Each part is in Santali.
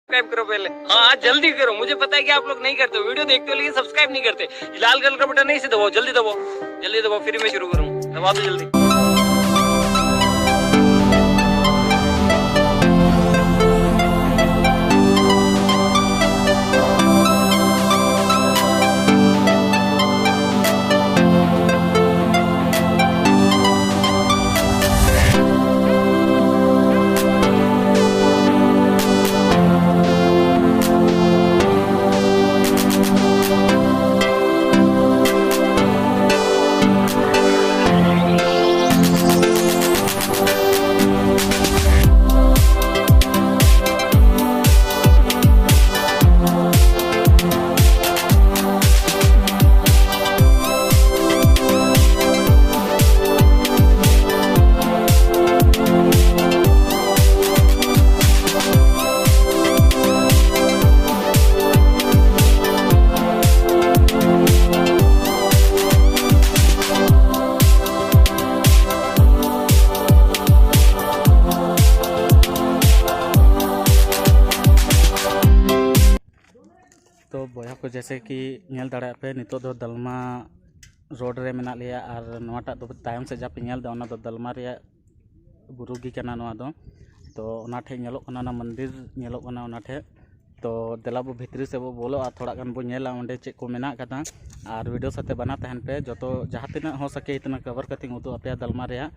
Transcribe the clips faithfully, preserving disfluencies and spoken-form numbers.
सब्सक्राइब करो पहले। हाँ, जल्दी करो। मुझे पता है कि आप लोग नहीं करते, वीडियो देखते हो लेकिन सब्सक्राइब नहीं करते। लाल कलर का बटन है, इसे दबाओ, जल्दी दबाओ, जल्दी दबाओ, फिर मैं शुरू करूँ। दबा दो जल्दी। ᱛᱚ ᱵᱚᱭᱦᱟ ᱠᱚ, ᱡᱮᱭᱥᱮ ᱠᱤ ᱧᱮᱞ ᱫᱟᱲᱮᱭᱟᱜ ᱯᱮ, ᱱᱤᱛᱚᱜ ᱫᱚ ᱫᱟᱞᱢᱟ ᱨᱳᱰ ᱨᱮ ᱢᱮᱱᱟᱜ ᱞᱮᱭᱟ᱾ ᱟᱨ ᱱᱚᱣᱟᱴᱟᱜ ᱫᱚ ᱛᱟᱭᱚᱢ ᱥᱮᱫ ᱡᱟᱦᱟᱸ ᱯᱮ ᱧᱮᱞ ᱮᱫᱟ, ᱚᱱᱟ ᱫᱚ ᱫᱟᱞᱢᱟ ᱨᱮᱭᱟᱜ ᱵᱩᱨᱩ ᱜᱮ ᱠᱟᱱᱟ ᱱᱚᱣᱟ ᱫᱚ᱾ ᱛᱚ ᱚᱱᱟ ᱴᱷᱮᱡ ᱧᱮᱞᱚᱜ ᱠᱟᱱᱟ, ᱚᱱᱟ ᱢᱚᱱᱫᱤᱨ ᱧᱮᱞᱚᱜ ᱠᱟᱱᱟ ᱚᱱᱟ ᱴᱷᱮᱡ᱾ ᱛᱚ ᱫᱮᱞᱟ ᱵᱚ ᱵᱷᱤᱛᱨᱤ ᱥᱮᱫ ᱵᱚ ᱵᱚᱞᱚᱜᱼᱟ, ᱛᱷᱚᱲᱟ ᱜᱟᱱ ᱵᱚ ᱧᱮᱞᱟ ᱚᱸᱰᱮ ᱪᱮᱫ ᱠᱚ ᱢᱮᱱᱟᱜ ᱠᱟᱫᱟ᱾ ᱟᱨ ᱵᱷᱤᱰᱤᱭᱳ ᱥᱟᱛᱮ ᱵᱟᱱᱟ ᱛᱟᱦᱮᱱ ᱯᱮ᱾ ᱡᱚᱛᱚ ᱡᱟᱦᱟᱸ ᱛᱤᱱᱟᱹᱜ ᱦᱚ ᱥᱟᱠᱮ ᱤᱛᱱᱟ ᱠᱚᱵᱷᱟᱨ ᱠᱟᱛᱮᱧ ᱩᱫᱩᱜ ᱟᱯᱮᱭᱟ ᱫᱟᱞᱢᱟ ᱨᱮᱭᱟᱜ᱾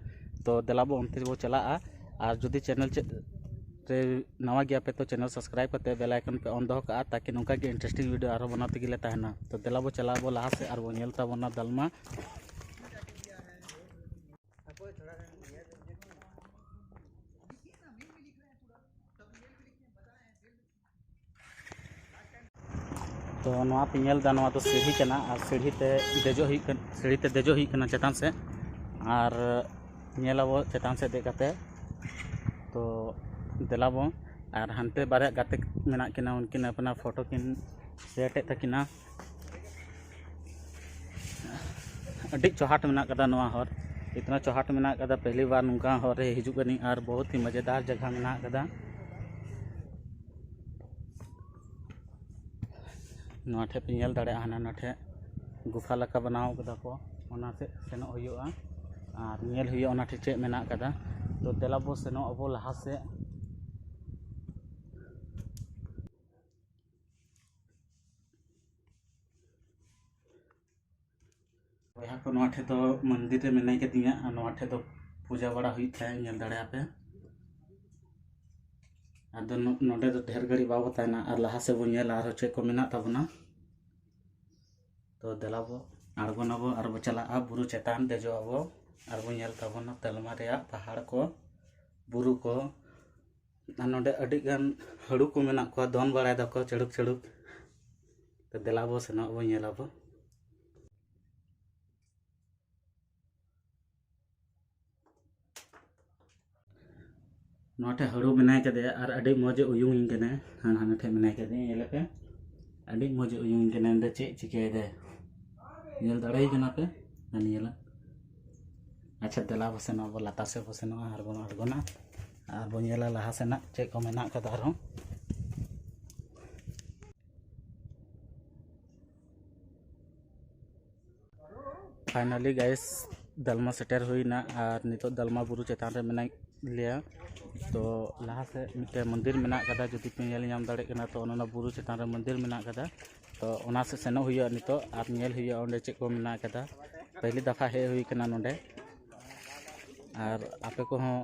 ᱛᱚ ᱫᱮᱞᱟ ᱵᱚ ᱚᱱᱛᱮ ᱵᱚ ᱪᱟᱞᱟᱜᱼᱟ᱾ ᱟᱨ ᱡᱩᱫᱤ ᱪᱮᱱᱮᱞ ᱪᱮᱫ ᱨᱮ ᱱᱟᱣᱟ ᱜᱮᱭᱟ ᱯᱮ, ᱛᱚ ᱪᱮᱱᱮᱞ ᱥᱟᱵᱥᱠᱨᱟᱭᱤᱵ ᱠᱟᱛᱮ ᱵᱮᱞ ᱟᱭᱠᱚᱱ ᱯᱮ ᱚᱱ ᱫᱚᱦᱚ ᱠᱟᱜᱼᱟ, ᱛᱟᱠᱤ ᱱᱚᱝᱠᱟ ᱜᱮ ᱤᱱᱴᱟᱨᱮᱥᱴᱤᱝ ᱵᱷᱤᱰᱤᱭᱳ ᱟᱨᱦᱚᱸ ᱵᱟᱱᱟᱣ ᱛᱮᱜᱮ ᱞᱮ ᱛᱟᱦᱮᱱᱟ᱾ ᱛᱚ ᱫᱮᱞᱟ ᱵᱚ ᱪᱟᱞᱟᱜ ᱟᱵᱚ ᱞᱟᱦᱟ ᱥᱮᱫ ᱟᱨ ᱵᱚ ᱧᱮᱞ ᱛᱟᱵᱚᱱᱟ ᱫᱟᱞᱢᱟ᱾ ᱛᱚ ᱱᱚᱣᱟ ᱯᱮ ᱧᱮᱞ ᱮᱫᱟ, ᱱᱚᱣᱟ ᱫᱚ ᱥᱤᱲᱦᱤ ᱠᱟᱱᱟ ᱟᱨ ᱥᱤᱲᱦᱤ ᱛᱮ ᱫᱮᱡᱚᱜ ᱦᱩᱭᱩᱜ ᱠᱟᱱᱟ, ᱥᱤᱲᱦᱤ ᱛᱮ ᱫᱮᱡᱚᱜ ᱦᱩᱭᱩᱜ ᱠᱟᱱᱟ ᱪᱮᱛᱟᱱ ᱥᱮᱫ᱾ ᱟᱨ ᱧᱮᱞ ᱟᱵᱚ ᱪᱮᱛᱟᱱ ᱥᱮᱫ ᱫᱮᱡ ᱠᱟᱛᱮ᱾ ᱛᱚ ᱫᱮᱞᱟ ᱵᱚ, ᱟᱨ ᱦᱟᱱᱛᱮ ᱵᱟᱨᱭᱟ ᱜᱟᱛᱮ ᱢᱮᱱᱟᱜ ᱠᱤᱱᱟ, ᱩᱱᱠᱤᱱ ᱟᱯᱱᱟᱨ ᱯᱷᱳᱴᱳ ᱠᱤᱱ ᱥᱮᱴ ᱮᱫ ᱛᱟᱹᱠᱤᱱᱟ᱾ ᱟᱹᱰᱤ ᱪᱚᱦᱟᱴ ᱢᱮᱱᱟᱜ ᱠᱟᱫᱟ ᱱᱚᱣᱟ ᱦᱚᱨ᱾ ᱤᱛᱱᱟ ᱪᱚᱦᱟᱴ ᱢᱮᱱᱟᱜ ᱠᱟᱫᱟ, ᱯᱮᱦᱞᱤ ᱵᱟᱨ ᱱᱚᱝᱠᱟ ᱦᱚᱨ ᱨᱮ ᱦᱤᱡᱩᱜ ᱠᱟᱹᱱᱟᱹᱧ ᱟᱨ ᱵᱚᱦᱩᱛ ᱦᱤ ᱢᱟᱡᱮᱫᱟᱨ ᱡᱟᱭᱜᱟ ᱢᱮᱱᱟᱜ ᱠᱟᱫᱟ᱾ ᱱᱚᱣᱟ ᱴᱷᱮᱡ ᱯᱮ ᱧᱮᱞ ᱫᱟᱲᱮᱭᱟᱜᱼᱟ, ᱦᱟᱱᱟ ᱱᱚᱣᱟ ᱴᱷᱮᱡ ᱜᱩᱯᱷᱟ ᱞᱮᱠᱟ ᱵᱮᱱᱟᱣ ᱠᱟᱫᱟ ᱠᱚ, ᱚᱱᱟ ᱥᱮᱫ ᱥᱮᱱᱚᱜ ᱦᱩᱭᱩᱜᱼᱟ ᱟᱨ ᱧᱮᱞ ᱦᱩᱭᱩᱜᱼᱟ ᱚᱱᱟ ᱴᱷᱮᱡ ᱪᱮᱫ ᱢᱮᱱᱟᱜ ᱠᱟᱫᱟ᱾ ᱛᱚ ᱫᱮᱞᱟ ᱵᱚ ᱥᱮᱱᱚᱜ ᱟᱵᱚ ᱞᱟᱦᱟ ᱥᱮᱫ᱾ ᱵᱚᱭᱦᱟ ᱠᱚ, ᱱᱚᱣᱟ ᱴᱷᱮᱡ ᱫᱚ ᱢᱚᱱᱫᱤᱨ ᱨᱮ ᱢᱮᱱᱟᱭ ᱠᱟᱫᱤᱧᱟ ᱟᱨ ᱱᱚᱣᱟ ᱴᱷᱮᱡ ᱫᱚ ᱯᱩᱡᱟ ᱵᱟᱲᱟ ᱦᱩᱭᱩᱜ ᱛᱟᱦᱮᱸᱫ, ᱧᱮᱞ ᱫᱟᱲᱮᱭᱟᱜᱼᱟ ᱯᱮ᱾ ᱟᱫᱚ ᱱᱚ-, ᱱᱚᱰᱮ ᱫᱚ ᱰᱷᱮᱨ ᱜᱷᱟᱹᱲᱤᱡ ᱵᱟᱵᱚ ᱛᱟᱦᱮᱱᱟ ᱟᱨ ᱞᱟᱦᱟ ᱥᱮᱫ ᱵᱚᱱ ᱧᱮᱞᱟ ᱟᱨᱦᱚᱸ ᱪᱮᱫ ᱠᱚ ᱢᱮᱱᱟᱜ ᱛᱟᱵᱚᱱᱟ᱾ ᱛᱚ ᱫᱮᱞᱟ ᱵᱚ ᱟᱬᱜᱚᱱᱟᱵᱚ ᱟᱨ ᱵᱚ ᱪᱟᱞᱟᱜᱼᱟ ᱵᱩᱨᱩ ᱪᱮᱛᱟᱱ, ᱫᱮᱡᱚᱜ ᱟᱵᱚ ᱟᱨ ᱵᱚ ᱧᱮᱞ ᱛᱟᱵᱚᱱᱟ ᱛᱟᱞᱢᱟ ᱨᱮᱭᱟᱜ ᱯᱟᱦᱟᱲ ᱠᱚ, ᱵᱩᱨᱩ ᱠᱚ᱾ ᱟᱨ ᱱᱚᱰᱮ ᱟᱹᱰᱤ ᱜᱟᱱ ᱦᱟᱹᱲᱩ ᱠᱚ ᱢᱮᱱᱟᱜ ᱠᱚᱣᱟ, ᱫᱚᱱ ᱵᱟᱲᱟᱭ ᱫᱟᱠᱚ ᱪᱟᱹᱲᱩᱠ ᱪᱟᱹᱲᱩᱠ᱾ ᱛᱚ ᱫᱮᱞᱟ ᱵᱚ ᱥᱮᱱᱚᱜ ᱟᱵᱚ, ᱧᱮᱞ ᱟᱵᱚ᱾ ᱱᱚᱣᱟ ᱴᱷᱮᱡ ᱦᱟᱹᱲᱩ ᱢᱮᱱᱟᱭ ᱠᱟᱫᱮᱭᱟ ᱟᱨ ᱟᱹᱰᱤ ᱢᱚᱡᱽ ᱮ ᱩᱭᱩᱝ ᱤᱧ ᱠᱟᱱᱟ᱾ ᱦᱟᱱ-, ᱦᱟᱱᱟ ᱴᱷᱮᱡ ᱢᱮᱱᱟᱭ ᱠᱟᱫᱮᱭᱟ, ᱧᱮᱞᱮ ᱯᱮ, ᱟᱹᱰᱤ ᱢᱚᱡᱽ ᱮ ᱩᱭᱩᱝ ᱤᱧ ᱠᱟᱱᱟ᱾ ᱢᱮᱱᱫᱟ ᱪᱮᱫ ᱪᱤᱠᱟᱹᱭᱮᱫᱟᱭ, ᱧᱮᱞ ᱫᱟᱲᱮᱭᱟᱭ ᱠᱟᱱᱟ ᱯᱮ? ᱦᱟᱱ ᱧᱮᱞᱟ᱾ ᱟᱪᱪᱷᱟ, ᱫᱮᱞᱟ ᱵᱚ ᱥᱮᱱᱚᱜ ᱟᱵᱚ, ᱞᱟᱛᱟᱨ ᱥᱮᱫ ᱵᱚ ᱥᱮᱱᱚᱜᱼᱟ ᱟᱨ ᱵᱚᱱ ᱟᱬᱜᱚᱱᱟ ᱟᱨ ᱵᱚᱱ ᱧᱮᱞᱟ ᱞᱟᱦᱟ ᱥᱮᱱᱟᱜ ᱪᱮᱫ ᱠᱚ ᱢᱮᱱᱟᱜ ᱠᱟᱫᱟ ᱟᱨᱦᱚᱸ᱾ Finally guys, ᱫᱟᱞᱢᱟ ᱥᱮᱴᱮᱨ ᱦᱩᱭᱱᱟ ᱟᱨ ᱱᱤᱛᱚᱜ ᱫᱟᱞᱢᱟ ᱵᱩᱨᱩ ᱪᱮᱛᱟᱱ ᱨᱮ ᱢᱮᱱᱟᱜ ᱞᱮᱭᱟ᱾ ᱛᱚ ᱞᱟᱦᱟ ᱥᱮᱫ ᱢᱤᱫᱴᱮᱱ ᱢᱚᱱᱫᱤᱨ ᱢᱮᱱᱟᱜ ᱠᱟᱫᱟ, ᱡᱩᱫᱤ ᱯᱮ ᱧᱮᱞ ᱧᱟᱢ ᱫᱟᱲᱮᱭᱟᱜ ᱠᱟᱱᱟ, ᱛᱚ ᱚᱱᱟ ᱵᱩᱨᱩ ᱪᱮᱛᱟᱱ ᱨᱮ ᱢᱚᱱᱫᱤᱨ ᱢᱮᱱᱟᱜ ᱠᱟᱫᱟ᱾ ᱛᱚ ᱚᱱᱟ ᱥᱮᱫ ᱥᱮᱱᱚᱜ ᱦᱩᱭᱩᱜᱼᱟ ᱱᱤᱛᱚᱜ ᱟᱨ ᱧᱮᱞ ᱦᱩᱭᱩᱜᱼᱟ ᱚᱸᱰᱮ ᱪᱮᱫ ᱠᱚ ᱢᱮᱱᱟᱜ ᱠᱟᱫᱟ᱾ ᱯᱟᱹᱦᱞᱤ ᱫᱟᱯᱷᱟ ᱦᱮᱡ ᱦᱩᱭ ᱠᱟᱱᱟ ᱱᱚᱸᱰᱮ, ᱟᱨ ᱟᱯᱮ ᱠᱚᱦᱚᱸ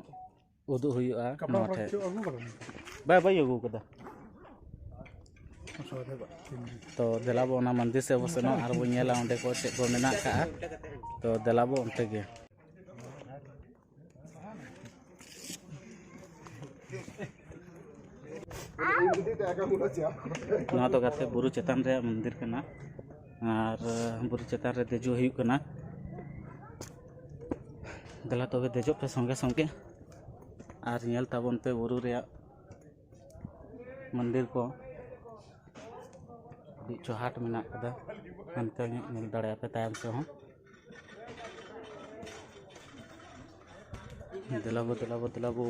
ᱩᱫᱩᱜ ᱦᱩᱭᱩᱜᱼᱟ ᱱᱚᱣᱟ ᱴᱷᱮᱡ᱾ ᱵᱟᱭ, ᱵᱟᱭ ᱟᱹᱜᱩ ᱠᱟᱫᱟ᱾ ᱛᱚ ᱫᱮᱞᱟ ᱵᱚ ᱚᱱᱟ ᱢᱚᱱᱫᱤᱨ ᱥᱮᱫ ᱵᱚ ᱥᱮᱱᱚᱜ ᱟᱨ ᱵᱚ ᱧᱮᱞᱟ ᱚᱸᱰᱮ ᱠᱚ ᱪᱮᱫ ᱠᱚ ᱢᱮᱱᱟᱜ ᱠᱟᱜᱼᱟ᱾ ᱛᱚ ᱫᱮᱞᱟ ᱵᱚ ᱚᱱᱛᱮ ᱜᱮ᱾ ᱱᱚᱣᱟ ᱫᱚ ᱜᱟᱛᱮ ᱵᱩᱨᱩ ᱪᱮᱛᱟᱱ ᱨᱮᱭᱟᱜ ᱢᱚᱱᱫᱤᱨ ᱠᱟᱱᱟ ᱟᱨ ᱵᱩᱨᱩ ᱪᱮᱛᱟᱱ ᱨᱮ ᱫᱮᱡᱚᱜ ᱦᱩᱭᱩᱜ ᱠᱟᱱᱟ᱾ ᱫᱮᱞᱟ ᱛᱚᱵᱮ ᱫᱮᱡᱚᱜ ᱯᱮ ᱥᱚᱸᱜᱮ ᱥᱚᱸᱜᱮ ᱟᱨ ᱧᱮᱞ ᱛᱟᱵᱚᱱ ᱯᱮ ᱵᱩᱨᱩ ᱨᱮᱭᱟᱜ ᱢᱚᱱᱫᱤᱨ ᱠᱚ᱾ ᱟᱹᱰᱤ ᱪᱚᱦᱟᱴ ᱢᱮᱱᱟᱜ ᱠᱟᱫᱟ, ᱦᱟᱱᱛᱮ ᱧᱚᱜ ᱧᱮᱞ ᱫᱟᱲᱮᱭᱟᱜᱼᱟ ᱯᱮ ᱛᱟᱭᱚᱢ ᱥᱮᱫ ᱦᱚᱸ᱾ ᱫᱮᱞᱟᱵᱚ, ᱫᱮᱞᱟᱵᱚ, ᱫᱮᱞᱟᱵᱚ᱾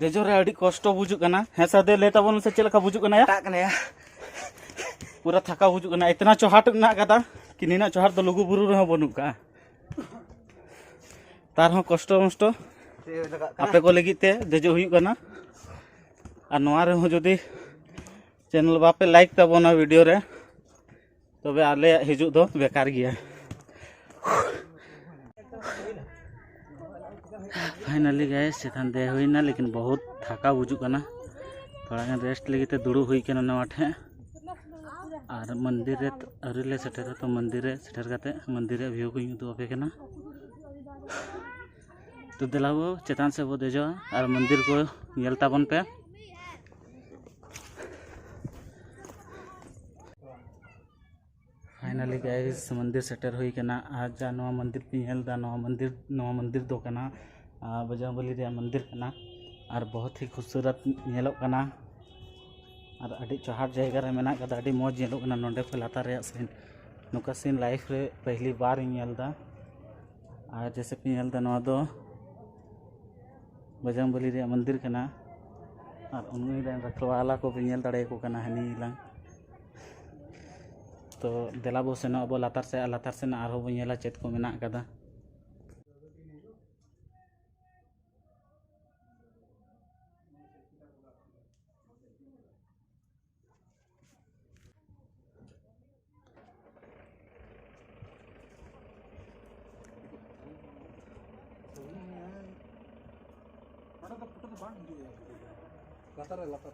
ᱫᱮᱡᱚᱜ ᱨᱮ ᱟᱹᱰᱤ ᱠᱚᱥᱴᱚ ᱵᱩᱡᱩᱜ ᱠᱟᱱᱟ᱾ ᱦᱮᱸ ᱥᱟᱫᱮ, ᱞᱟᱹᱭ ᱛᱟᱵᱚᱱ ᱢᱮᱥᱮ, ᱪᱮᱫ ᱞᱮᱠᱟ ᱵᱩᱡᱩᱜ ᱠᱟᱱᱟ ᱭᱟ? ᱮᱴᱟᱜ ᱠᱟᱱᱟ ᱭᱟ᱾ ᱯᱩᱨᱟᱹ ᱛᱷᱟᱠᱟ ᱵᱩᱡᱩᱜ ᱠᱟᱱᱟ᱾ ᱤᱛᱱᱟ ᱪᱚᱦᱟᱴ ᱢᱮᱱᱟᱜ ᱠᱟᱫᱟ ᱠᱤ ᱱᱤᱱᱟᱹᱜ ᱪᱚᱦᱟᱴ ᱫᱚ ᱞᱩᱜᱩ ᱵᱩᱨᱩ ᱨᱮᱦᱚᱸ ᱵᱟᱹᱱᱩᱜ ᱠᱟᱜᱼᱟ᱾ ᱛᱟᱨᱦᱚᱸ ᱠᱚᱥᱴᱚ ᱢᱚᱥᱴᱚ ᱟᱯᱮ ᱠᱚ ᱞᱟᱹᱜᱤᱫ ᱛᱮ ᱫᱮᱡᱚᱜ ᱦᱩᱭᱩᱜ ᱠᱟᱱᱟ᱾ ᱟᱨ ᱱᱚᱣᱟ ᱨᱮᱦᱚᱸ ᱡᱩᱫᱤ ᱪᱮᱱᱮᱞ ᱵᱟᱯᱮ ᱞᱟᱭᱤᱠ ᱛᱟᱵᱚᱱᱟ ᱵᱷᱤᱰᱤᱭᱳ ᱨᱮ, ᱛᱚᱵᱮ ᱟᱞᱮᱭᱟᱜ ᱦᱤᱡᱩᱜ ᱫᱚ ᱵᱮᱠᱟᱨ ᱜᱮᱭᱟ᱾ ᱯᱷᱟᱭᱱᱟᱞᱤ ᱜᱟᱭᱮᱥ, ᱪᱮᱛᱟᱱ ᱫᱮᱡ ᱦᱩᱭᱱᱟ, ᱞᱮᱠᱤᱱ ᱵᱚᱦᱩᱛ ᱛᱷᱟᱠᱟ ᱵᱩᱡᱩᱜ ᱠᱟᱱᱟ᱾ ᱛᱷᱚᱲᱟ ᱜᱟᱱ ᱨᱮᱥᱴ ᱞᱟᱹᱜᱤᱫ ᱛᱮ ᱫᱩᱲᱩᱵ ᱦᱩᱭ ᱠᱟᱱᱟ ᱱᱚᱣᱟ ᱴᱷᱮᱱ᱾ ᱟᱨ ᱢᱚᱱᱫᱤᱨ ᱨᱮ ᱟᱹᱣᱨᱤ ᱞᱮ ᱥᱮᱴᱮᱨᱟ, ᱛᱚ ᱢᱚᱱᱫᱤᱨ ᱨᱮ ᱥᱮᱴᱮᱨ ᱠᱟᱛᱮ ᱢᱚᱱᱫᱤᱨ ᱨᱮᱭᱟᱜ ᱵᱷᱤᱭᱩ ᱠᱚᱧ ᱩᱫᱩᱜ ᱟᱯᱮ ᱠᱟᱱᱟ᱾ ᱛᱚ ᱫᱮᱞᱟ ᱵᱚ, ᱪᱮᱛᱟᱱ ᱥᱮᱫ ᱵᱚ ᱫᱮᱡᱚᱜᱼᱟ ᱟᱨ ᱢᱚᱱᱫᱤᱨ ᱠᱚ ᱧᱮᱞ ᱛᱟᱵᱚᱱ ᱯᱮ᱾ ᱯᱷᱟᱭᱱᱟᱞᱤ ᱜᱟᱭᱥ, ᱢᱚᱱᱫᱤᱨ ᱥᱮᱴᱮᱨ ᱦᱩᱭ ᱠᱟᱱᱟ᱾ ᱟᱨ ᱡᱟ ᱱᱚᱣᱟ ᱢᱚᱱᱫᱤᱨ ᱯᱮ ᱧᱮᱞ ᱮᱫᱟ, ᱱᱚᱣᱟ ᱢᱚᱱᱫᱤᱨ, ᱱᱚᱣᱟ ᱢᱚᱱᱫᱤᱨ ᱫᱚ ᱠᱟᱱᱟ, ᱟᱨ, ᱵᱚᱡᱨᱚᱝᱵᱚᱞᱤ ᱨᱮᱭᱟᱜ ᱢᱚᱱᱫᱤᱨ ᱠᱟᱱᱟ᱾ ᱟᱨ ᱵᱚᱦᱩᱛ ᱦᱤ ᱠᱷᱩᱵᱥᱩᱨᱟᱛ ᱧᱮᱞᱚᱜ ᱠᱟᱱᱟ᱾ ᱟᱨ ᱟᱹᱰᱤ ᱪᱚᱦᱟᱴ ᱡᱟᱭᱜᱟ ᱨᱮ ᱢᱮᱱᱟᱜ ᱠᱟᱫᱟ, ᱟᱹᱰᱤ ᱢᱚᱡᱽ ᱧᱮᱞᱚᱜ ᱠᱟᱱᱟ ᱱᱚᱸᱰᱮ ᱠᱷᱚᱱ ᱞᱟᱛᱟᱨ ᱨᱮᱭᱟᱜ ᱥᱤᱱ᱾ ᱱᱚᱝᱠᱟ ᱥᱤᱱ ᱞᱟᱭᱤᱯᱷ ᱨᱮ ᱯᱟᱹᱦᱞᱤ ᱵᱟᱨ ᱤᱧ ᱧᱮᱞ ᱮᱫᱟ᱾ ᱟᱨ ᱡᱮᱭᱥᱮ ᱯᱮ ᱧᱮᱞ ᱮᱫᱟ, ᱱᱚᱣᱟ ᱫᱚ ᱵᱚᱡᱨᱚᱝᱵᱚᱞᱤ ᱨᱮᱭᱟᱜ ᱢᱚᱱᱫᱤᱨ ᱠᱟᱱᱟ᱾ ᱟᱨ ᱩᱱᱤ ᱨᱮᱱ ᱨᱟᱠᱷᱣᱟᱞᱟ ᱠᱚ ᱯᱮ ᱧᱮᱞ ᱫᱟᱲᱮᱭᱟᱠᱚ ᱠᱟᱱᱟ ᱦᱟᱹᱱᱤ ᱞᱟᱝ᱾ ᱛᱚ ᱫᱮᱞᱟ ᱵᱚ ᱥᱮᱱᱚᱜ ᱟᱵᱚ ᱞᱟᱛᱟᱨ ᱥᱮᱫ, ᱟᱨ ᱞᱟᱛᱟᱨ ᱥᱮᱱ ᱟᱨᱦᱚᱸ ᱵᱚ ᱧᱮᱞᱟ ᱪᱮᱫ ᱠᱚ ᱢᱮᱱᱟᱜ ᱠᱟᱫᱟ᱾ ᱱᱚᱰᱮ ᱫᱚ ᱯᱷᱳᱴᱳ ᱫᱚ ᱵᱟᱝ ᱦᱤᱡᱩᱜᱼᱟ᱾ ᱞᱟᱛᱟᱨ ᱨᱮ, ᱞᱟᱛᱟᱨ᱾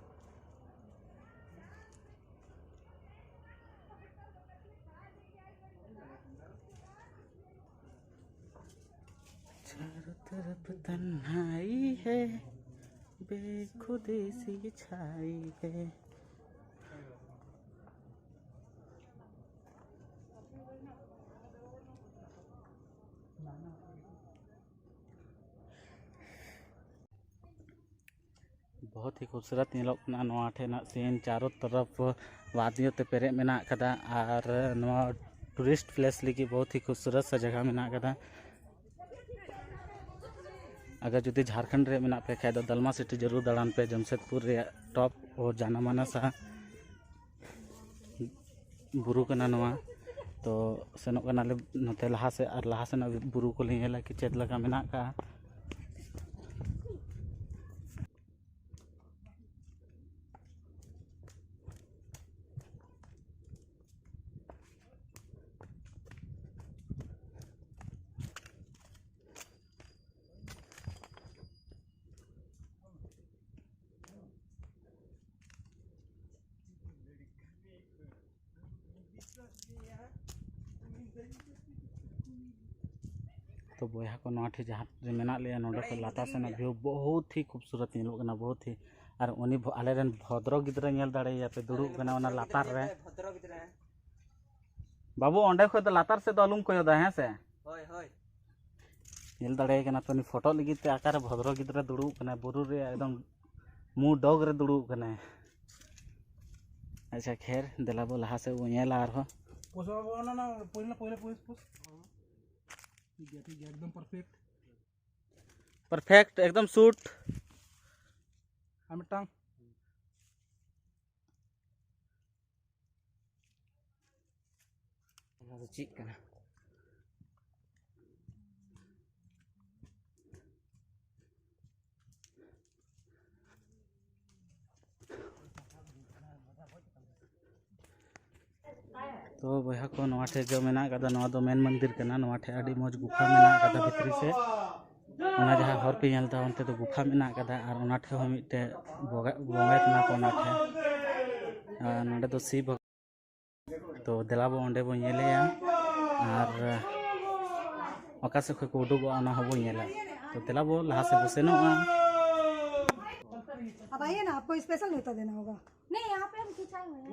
चारों तरफ तन्हाई है, बेखुदी सी छाई है। ᱵᱚᱦᱩᱛ ᱦᱤ ᱠᱷᱩᱵᱥᱩᱨᱚᱛ ᱧᱮᱞᱚᱜ ᱠᱟᱱᱟ ᱱᱚᱣᱟ ᱴᱷᱮᱱᱟᱜ ᱥᱤᱱ, ᱪᱟᱨᱚ ᱛᱚᱨᱚᱯ ᱣᱟᱫᱤᱭᱳ ᱛᱮ ᱯᱮᱨᱮᱡ ᱢᱮᱱᱟᱜ ᱟᱠᱟᱫᱟ᱾ ᱟᱨ ᱱᱚᱣᱟ ᱴᱩᱨᱤᱥᱴ ᱯᱞᱮᱥ ᱞᱟᱹᱜᱤᱫ ᱵᱚᱦᱩᱛ ᱦᱤ ᱠᱷᱩᱵᱥᱩᱨᱚᱛ ᱥᱟ ᱡᱟᱭᱜᱟ ᱢᱮᱱᱟᱜ ᱟᱠᱟᱫᱟ᱾ ᱟᱜᱟᱨ ᱡᱩᱫᱤ ᱡᱷᱟᱲᱠᱷᱚᱸᱰ ᱨᱮ ᱢᱮᱱᱟᱜ ᱯᱮ ᱠᱷᱟᱡ ᱫᱚ ᱫᱟᱞᱢᱟ ᱥᱤᱴᱤ ᱡᱟᱹᱨᱩᱲ ᱫᱟᱬᱟᱱ ᱯᱮ, ᱡᱟᱢᱥᱮᱫᱽᱯᱩᱨ ᱨᱮᱭᱟᱜ ᱴᱚᱯ ᱳ ᱡᱟᱱᱟ ᱢᱟᱱᱟ ᱥᱟ ᱵᱩᱨᱩ ᱠᱟᱱᱟ ᱱᱚᱣᱟ᱾ ᱛᱚ ᱥᱮᱱᱚᱜ ᱠᱟᱱᱟᱞᱮ ᱱᱚᱛᱮ ᱞᱟᱦᱟ ᱥᱮᱫ, ᱟᱨ ᱞᱟᱦᱟ ᱥᱮᱱᱟᱜ ᱵᱩᱨᱩ ᱠᱚᱞᱮ ᱧᱮᱞᱟ ᱠᱤ ᱪᱮᱫ ᱞᱮᱠᱟ ᱢᱮᱱᱟᱜ ᱟᱠᱟᱫᱼᱟ᱾ ᱛᱚ ᱵᱚᱭᱦᱟ ᱠᱚ, ᱱᱚᱣᱟ ᱴᱷᱮᱱ ᱡᱟᱦᱟᱸ ᱨᱮ ᱢᱮᱱᱟᱜ ᱞᱮᱭᱟ, ᱱᱚᱰᱮ ᱠᱷᱚᱱ ᱞᱟᱛᱟᱨ ᱥᱮᱱᱟᱜ ᱵᱷᱤᱭᱩ ᱵᱚᱦᱩᱛ ᱦᱤ ᱠᱷᱩᱵᱥᱩᱨᱚᱛ ᱧᱮᱞᱚᱜ ᱠᱟᱱᱟ, ᱵᱚᱦᱩᱛ ᱦᱤ᱾ ᱟᱨ ᱩᱱᱤ ᱵᱷᱚ-, ᱟᱞᱮᱨᱮᱱ ᱵᱷᱚᱫᱨᱚ ᱜᱤᱫᱽᱨᱟᱹ ᱧᱮᱞ ᱫᱟᱲᱮᱭᱟᱭᱟ ᱯᱮ, ᱫᱩᱲᱩᱵ ᱠᱟᱱᱟ ᱚᱱᱟ ᱞᱟᱛᱟᱨ ᱨᱮ᱾ ᱵᱟᱹᱵᱩ, ᱚᱸᱰᱮ ᱠᱷᱚᱱ ᱫᱚ ᱞᱟᱛᱟᱨ ᱥᱮᱫ ᱫᱚ ᱟᱞᱚᱢ ᱠᱚᱭᱚᱜᱟ, ᱦᱮᱸ ᱥᱮ? ᱦᱳᱭ, ᱦᱳᱭ᱾ ᱧᱮᱞ ᱫᱟᱲᱮᱭᱟᱭ ᱠᱟᱱᱟ ᱯᱮ, ᱩᱱᱤ ᱯᱷᱳᱴᱳ ᱞᱟᱹᱜᱤᱫ ᱛᱮ ᱚᱠᱟᱨᱮ ᱵᱷᱚᱫᱨᱚ ᱜᱤᱫᱽᱨᱟᱹ ᱫᱩᱲᱩᱵ ᱠᱟᱱᱟᱭ, ᱵᱩᱨᱩ ᱨᱮ ᱮᱠᱫᱚᱢ ᱢᱩ ᱰᱚᱜᱽ ᱨᱮ ᱫᱩᱲᱩᱵ ᱠᱟᱱᱟᱭ᱾ ᱟᱪᱪᱷᱟ, ᱠᱷᱮᱨ, ᱫᱮᱞᱟ ᱵᱚ ᱞᱟᱦᱟ ᱥᱮᱫ ᱵᱚ ᱧᱮᱞᱟ ᱟᱨᱦᱚᱸ᱾ ᱯᱳᱡᱽ ᱵᱟᱵᱩ, ᱚᱱᱟ, ᱚᱱᱟ, ᱯᱳᱡᱽ ᱞᱮ, ᱯᱳᱡᱽ ᱞᱮ, ᱯᱳᱡᱽ, ᱯᱳᱡᱽ᱾ ᱴᱷᱤᱠ ᱜᱮᱭᱟ, ᱴᱷᱤᱠ ᱜᱮᱭᱟ, ᱮᱠᱫᱚᱢ ᱯᱟᱨᱯᱷᱮᱠᱴ᱾ ᱯᱟᱨᱯᱷᱮᱠᱴ, ᱮᱠᱫᱚᱢ ᱥᱩᱴ᱾ ᱟᱨ ᱢᱤᱫᱴᱟᱝ᱾ ᱚᱱᱟ ᱫᱚ ᱪᱮᱫ ᱠᱟᱱᱟ? ᱛᱚ ᱵᱚᱭᱦᱟ ᱠᱚ, ᱱᱚᱣᱟ ᱴᱷᱮᱡ ᱫᱚ ᱢᱮᱱᱟᱜ ᱟᱠᱟᱫᱟ, ᱱᱚᱣᱟ ᱫᱚ ᱢᱮᱱ ᱢᱚᱱᱫᱤᱨ ᱠᱟᱱᱟ᱾ ᱱᱚᱣᱟ ᱴᱷᱮᱡ ᱟᱹᱰᱤ ᱢᱚᱡᱽ ᱜᱩᱯᱷᱟ ᱢᱮᱱᱟᱜ ᱟᱠᱟᱫᱟ ᱵᱷᱤᱛᱨᱤ ᱥᱮᱫ᱾ ᱚᱱᱟ ᱡᱟᱦᱟᱸ ᱦᱚᱨ ᱯᱮ ᱧᱮᱞ ᱮᱫᱟ, ᱚᱱᱛᱮ ᱫᱚ ᱜᱩᱯᱷᱟ ᱢᱮᱱᱟᱜ ᱟᱠᱟᱫᱟ, ᱟᱨ ᱚᱱᱟ ᱴᱷᱮᱡ ᱦᱚᱸ ᱢᱤᱫᱴᱮᱡ ᱵᱚᱸᱜᱟ, ᱵᱚᱸᱜᱟᱭ ᱠᱟᱱᱟ ᱠᱚ ᱚᱱᱟ ᱴᱷᱮᱡ᱾ ᱟᱨ ᱱᱚᱰᱮ ᱫᱚ ᱥᱤᱵ ᱛᱚ ᱫᱮᱞᱟ ᱵᱚ ᱚᱸᱰᱮ ᱵᱚ ᱧᱮᱞᱮᱭᱟ, ᱟᱨ ᱚᱠᱟ ᱥᱮᱫ ᱠᱷᱚᱡ ᱠᱚ ᱩᱰᱩᱠᱚᱜᱼᱟ ᱚᱱᱟ ᱦᱚᱸᱵᱚ ᱧᱮᱞᱟ᱾ ᱛᱚ ᱫᱮᱞᱟ ᱵᱚ ᱞᱟᱦᱟ ᱥᱮᱫ ᱵᱚ ᱥᱮᱱᱚᱜᱼᱟ᱾ अब आइए ना, आपको स्पेशल न्योता देना होगा। नहीं, यहाँ पे हम खिंचाए हुए हैं।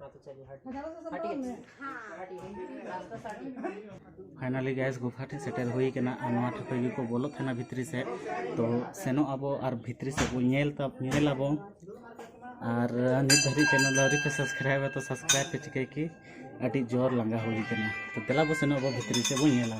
हाँ तो चलिए, हट। हटिए। हाँ। हटिए। रास्ता से हटिए। फाइनली गाइस, गुफा ᱴᱷᱮᱱ ᱥᱮᱴᱮᱨ ᱦᱩᱭ ᱠᱟᱱᱟ᱾ ᱟᱨ ᱱᱚᱣᱟ ᱴᱷᱮᱱ ᱠᱷᱚᱱ ᱜᱮᱠᱚ ᱵᱚᱞᱚᱜ ᱛᱟᱦᱮᱱᱟ ᱵᱷᱤᱛᱨᱤ ᱥᱮᱫ᱾ ᱛᱚ ᱥᱮᱱᱚᱜ ᱟᱵᱚ ᱟᱨ ᱵᱷᱤᱛᱨᱤ ᱥᱮᱫ ᱵᱚᱱ ᱧᱮᱞ ᱛᱟ- ᱧᱮᱞ ᱟᱵᱚ᱾ ᱟᱨ ᱱᱤᱛ ᱫᱷᱟᱹᱨᱤᱡ ᱪᱮᱱᱮᱞ ᱟᱹᱣᱨᱤ ᱯᱮ ᱥᱟᱵᱥᱠᱨᱟᱭᱤᱵᱟ, ᱛᱚ ᱥᱟᱵᱥᱠᱨᱟᱭᱤᱵ ᱯᱮ ᱪᱤᱠᱟᱹᱭ ᱠᱤ? ᱟᱹᱰᱤ ᱡᱳᱨ ᱞᱟᱸᱜᱟ ᱦᱩᱭ ᱠᱟᱱᱟ᱾ ᱛᱚ ᱫᱮᱞᱟ ᱵᱚ ᱥᱮᱱᱚᱜ ᱟᱵᱚ ᱵᱷᱤᱛᱨᱤ ᱥᱮᱫ ᱵᱚᱱ ᱧᱮᱞᱟ᱾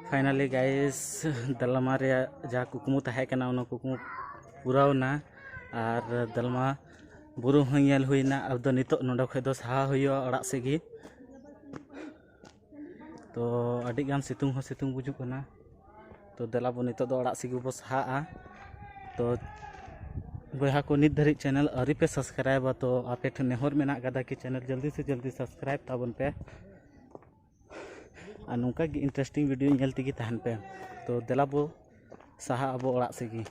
ᱯᱷᱟᱭᱱᱟᱞᱤ ᱜᱟᱭᱤᱥ, ᱫᱟᱞᱢᱟ ᱨᱮᱭᱟᱜ ᱡᱟᱦᱟᱸ ᱠᱩᱠᱢᱩ ᱛᱟᱦᱮᱸ ᱠᱟᱱᱟ, ᱚᱱᱟ ᱠᱩᱠᱢᱩ ᱯᱩᱨᱟᱹᱣ ᱮᱱᱟ᱾ ᱟᱨ ᱫᱟᱞᱢᱟ ᱵᱩᱨᱩ ᱦᱚᱸ ᱧᱮᱞ ᱦᱩᱭᱱᱟ᱾ ᱟᱫᱚ ᱱᱤᱛᱚᱜ ᱱᱚᱰᱮ ᱠᱷᱚᱡ ᱫᱚ ᱥᱟᱦᱟ ᱦᱩᱭᱩᱜᱼᱟ ᱚᱲᱟᱜ ᱥᱮᱫ ᱜᱮ᱾ ᱛᱚ ᱟᱹᱰᱤ ᱜᱟᱱ ᱥᱤᱛᱩᱝ ᱦᱚᱸ ᱥᱤᱛᱩᱝ ᱵᱩᱡᱩᱜ ᱠᱟᱱᱟ᱾ ᱛᱚ ᱫᱮᱞᱟ ᱵᱚ ᱱᱤᱛᱚᱜ ᱫᱚ ᱚᱲᱟᱜ ᱥᱮᱫ ᱜᱮᱵᱚ ᱥᱟᱦᱟᱜᱼᱟ᱾ ᱛᱚ ᱵᱚᱭᱦᱟ ᱠᱚ, ᱱᱤᱛ ᱫᱷᱟᱹᱨᱤᱡ ᱪᱮᱱᱮᱞ ᱟᱹᱣᱨᱤ ᱯᱮ ᱥᱟᱵᱥᱠᱨᱟᱭᱤᱵᱟ, ᱛᱚ ᱟᱯᱮ ᱴᱷᱮᱱ ᱱᱮᱦᱚᱨ ᱢᱮᱱᱟᱜ ᱠᱟᱫᱟ ᱠᱤ ᱪᱮᱱᱮᱞ ᱡᱚᱞᱫᱤ ᱥᱮ ᱡᱚᱞᱫᱤ ᱥᱟᱵᱥᱠᱨᱟᱭᱤᱵ ᱛᱟᱵᱚᱱ ᱯᱮ᱾ ᱟᱨ ᱱᱚᱝᱠᱟ ᱜᱮ ᱤᱱᱴᱟᱨᱮᱥᱴᱤᱝ ᱵᱷᱤᱰᱤᱭᱳ ᱧᱮᱞ ᱛᱮᱜᱮ ᱛᱟᱦᱮᱱ ᱯᱮ᱾ ᱛᱚ ᱫᱮᱞᱟ ᱵᱚ ᱥᱟᱦᱟᱜ ᱟᱵᱚ ᱚᱲᱟᱜ ᱥᱮᱫ ᱜᱮ᱾